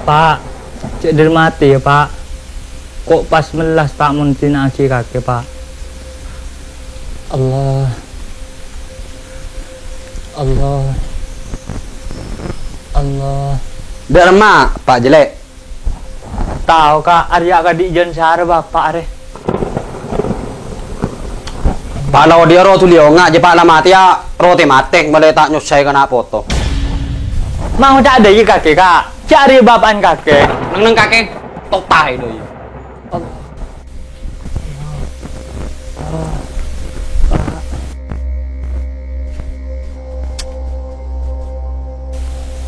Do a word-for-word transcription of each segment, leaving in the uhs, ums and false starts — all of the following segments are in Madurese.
Pa', cè' dâri matè, yâ, Pa'. Ko' pas mellas, Pa', mon dina'aghi kakè, Pa'. Allah. Allah. Allah. Dâ' remma, Pa' Jellè'? Tao, Ka', arèya akadhi' jân sara Bapa' arè. Pa' la odi'â ro dhuli onga', jhâ' pa' la matèya ro tè-matè, molaè ta' nyossaè kana' poto. Ma' ta' dâ' iyâ kakè, Ka'. Jhâ' arèya bapa'na kakè. Neng-neng kakè, totaè dâ' iyâ.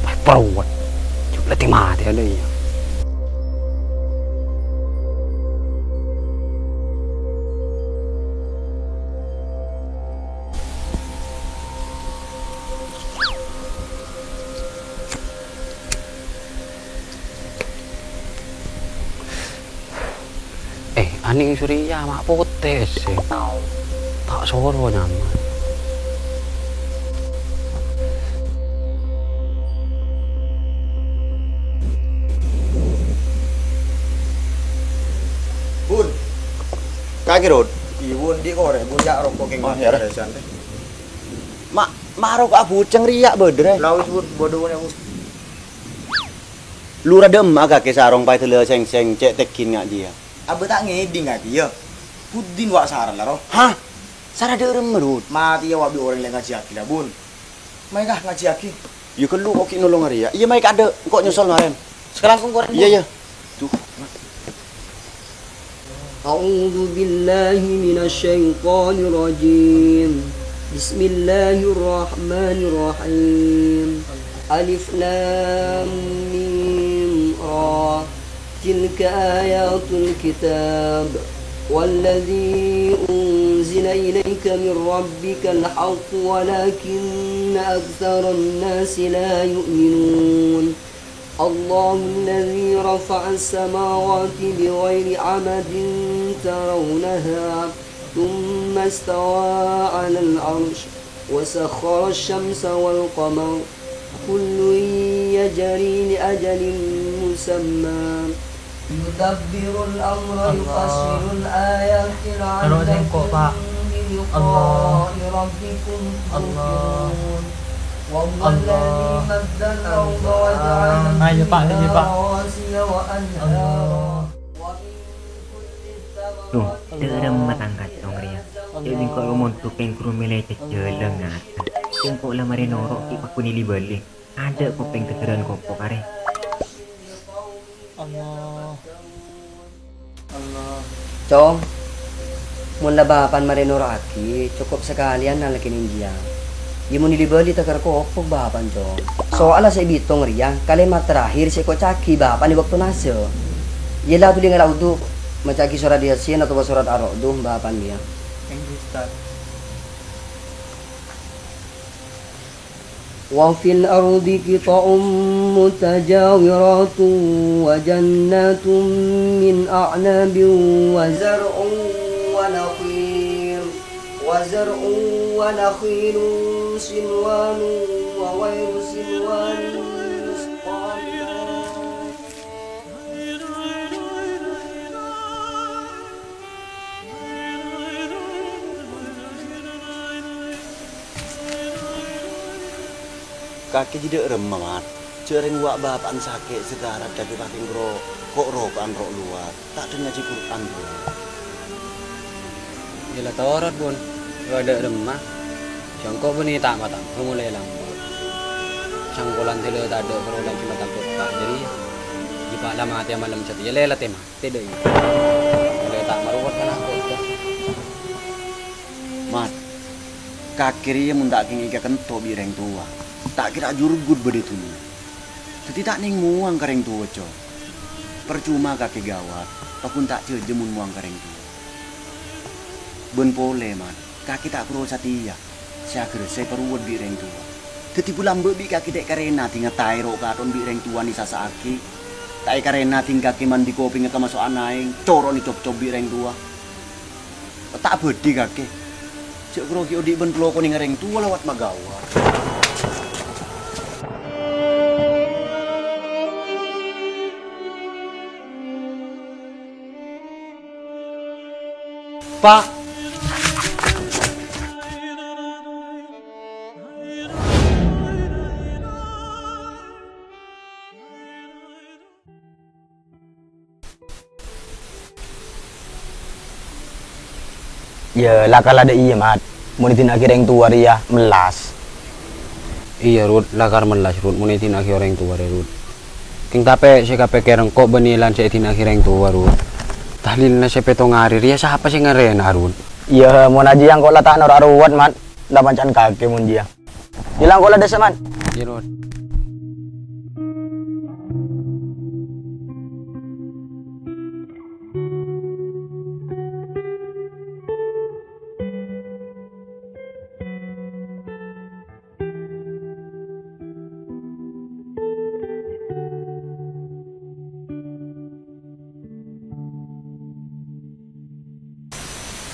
Pas perawat. Jhâ' la tè-matè adâ' iyâ. Eh, anèng Surya ma' potè sè. Ta' soro nyaman. Bun. Kakè, Rod. Iyâ, Bun, dhi' korè, Bun, ya' roko' kèng. Oh, iyâ, Rè. Ma', ma' roko' abujâng rèya, bâdâ, Rè. La wis, Bun, bâdâ, Bun, ya, Bun. Lura dâ' emma kakè sarong paèdâlâ sèngsèng cè' tègghina jiyâ. Abâ ta' ngèdhing kakè, yâ? Buddhin wa' sara la, ro. Hah? Sara dâ' remma, Rut? Matèya wa' bi' orèng lè ngajhiyaghi la, Bun. Mayu ka ngajhiyaghi. Yâ, ghâllu ko' ghi' nolong arèya. Iyâ, mayu kaadâ', engko' nyosol marèn. Sakalangkong korèn, Bun. Iyâ, iyâ. Duh. أعوذ بالله من الشيطان الرجيم. بسم الله الرحمن الرحيم. ألف لام ميم را. تلك آيات الكتاب. والذي أنزل إليك من ربك الحق ولكن أكثر الناس لا يؤمنون. الله الذي رفع السماوات بغير عمد ترونها، ثم استوى على العرش، وسخر الشمس والقمر، كل يجري لأجل مسمى، يدبر الأمر يفصل الآيات لعلكم بلقاء ربكم توقنون. وهو الذي مد الأرض وجعل فيها رواسي وأنهارا ومن كل الثمرات. Loh, dâ' remma tang kacong rèya. Dâ' engko' lo mondhuk kèng ghuru mèlè jhâjhâlâng ngata. Engko' la marè noro' ghi' paghun li-bâli. Adâ' kopèng ghâgghârân kopo karè. Allah. Allah. Cong, mon la bapa'na marè noro'aghi, cokop sakalèyan nalèkènè jiyâ. Iyâ mon li-bâli ta' kèra kopok bapa'na, Cong. Soalla sè èbitong rèya kalèmat terakhir sè èkoca'aghi bapa'na è bâkto nasè'. Iyâ la dhuli ngala' wudu, maca'aghi sorat Yasin otabâ sorat Ar-Ra'du bapa'na rèya. Èngghi, Ustaz. وفي الأرض قطع متجاورات وجنات من أعناب وزرع ونخيل، وزرع ونخيل صنوان وغير صنوان يسقى بماء Kakè jiyâ dâ' remma, Mat. Jhâ' rèng wa' bapa'na sakè' sakarat kakè pakèng ro-, ko'-roko'an ro' lowar. Ta' dhân ngajhi Qur'an, Bun. Iyâ la torot, Bun. Wa' dâ' remma. Sèngko' bânnè ta' matampa molaè lambâ'. Sangkolan tèlè tadâ' karolan coma tampa' jârèya. Jhâ' pa' la matèya malem satèya lè la tèma. Tèdâ' iyâ. Molaè ta' marowat kana' koca'. Mat, kakè rèya mon ta' kèngèng èkakento bi' rèng towa, ta' kèra jurgut bâdâ è dhunnya. Dhâddhi ta' nèng mowang ka rèng towa, Cong. Parcoma kakè ghâwât, paghun ta' jhâjhâ mon mowang ka rèng towa. Bân polè, Mat, kakè ta' parlo satèya. Sè aghârâsa èparowat bi' rèng towa. Dhâddhi bulâ lambâ' bi' kakè ta' èkarèna dhing ngataè ro'-kato'na bi' rèng towa nèsasa'aghi. Ta' èkarèna dhing kakè mandi kopèngnga kamaso'an aèng, coro'na ècopcop bi' rèng towa. Ta' bhâdhi kakè. Jhâ' grogi odi' bân pelokona rèng towa lowat maghâwât. Pa'. Iyâ, la kala dâ' iyâ, Mat. Mon èdina'aghi rèng towa rèya, mellas. Iyâ, Rut, la kala mellas, Rut, mon èdina'aghi orèng towa rèya, Rut. Kèng tapè sè kapèkkèr engko' bânnè lan sè èdina'aghi rèng towa, Rut. Tahlilna sè pètto arè rèya sapa sè ngarèna, Rut? Iyâ, mon ajiyâ engko' la ta' noro' aruwet, Mat. La panca'an kakè mon jiyâ. Jhâlân engko' la dâ' essa, Mat. Iyâ, Rut.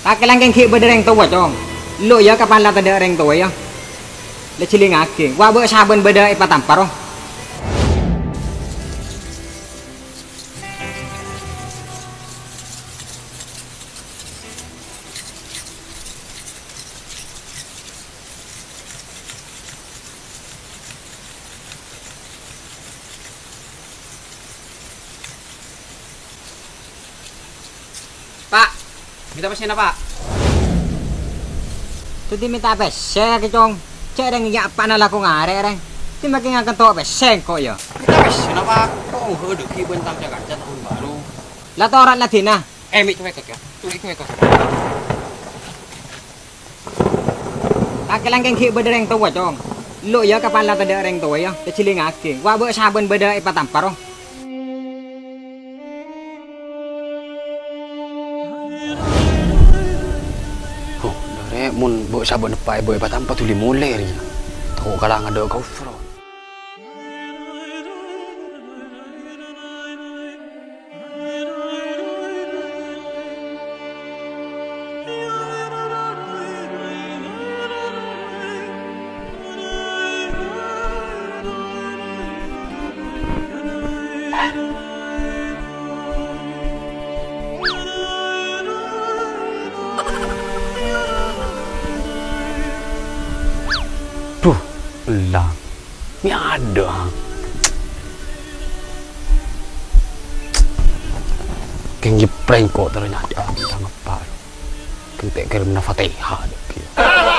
Kakè langkèng ghi' bâdâ rèng towa, Cong. Lo' yâ, kapan la tadâ' rèng towa, yâ. La jhilingngaghi, wa' bâ' sabân bâdâ èpatampa, ro. Pa', mènta pèssèna, Pa'. Dhâddhi mènta pèssè, kakè, Cong. Jhâ' rèng iyâ eppa'na lako ngarè', rèng. Dhâddhi makè ngakan to' pèssè engko', yâ. Mènta pèssèna, Pa'. Kok ongghu dâgghi' bân kanca-kanca taon bhâru. La torot la dina. Eh, mi' cuwèk, kakè. Cuwèk, cuwèk, kakè. Kakè langkèng ghi' bâdâ rèng towa, Cong. Lo' yâ, kapan la tadâ' rèng towa, yâ. La jhilingngaghi. Wa' bâ' sabân bâdâ èpatampa, ro. Huh, dârè mon bâ' sabân eppa' è bâ' èpatampa dhuli molè rèya. Tako' kala ngadâ' ka Ufron. Duh, ella. Mè' adâ', ha? Kèng jhâ' prèngko' terro nyadhâ' abit ngeppa'. Kèng ta' kèrèmna Fatihah dâgghi'.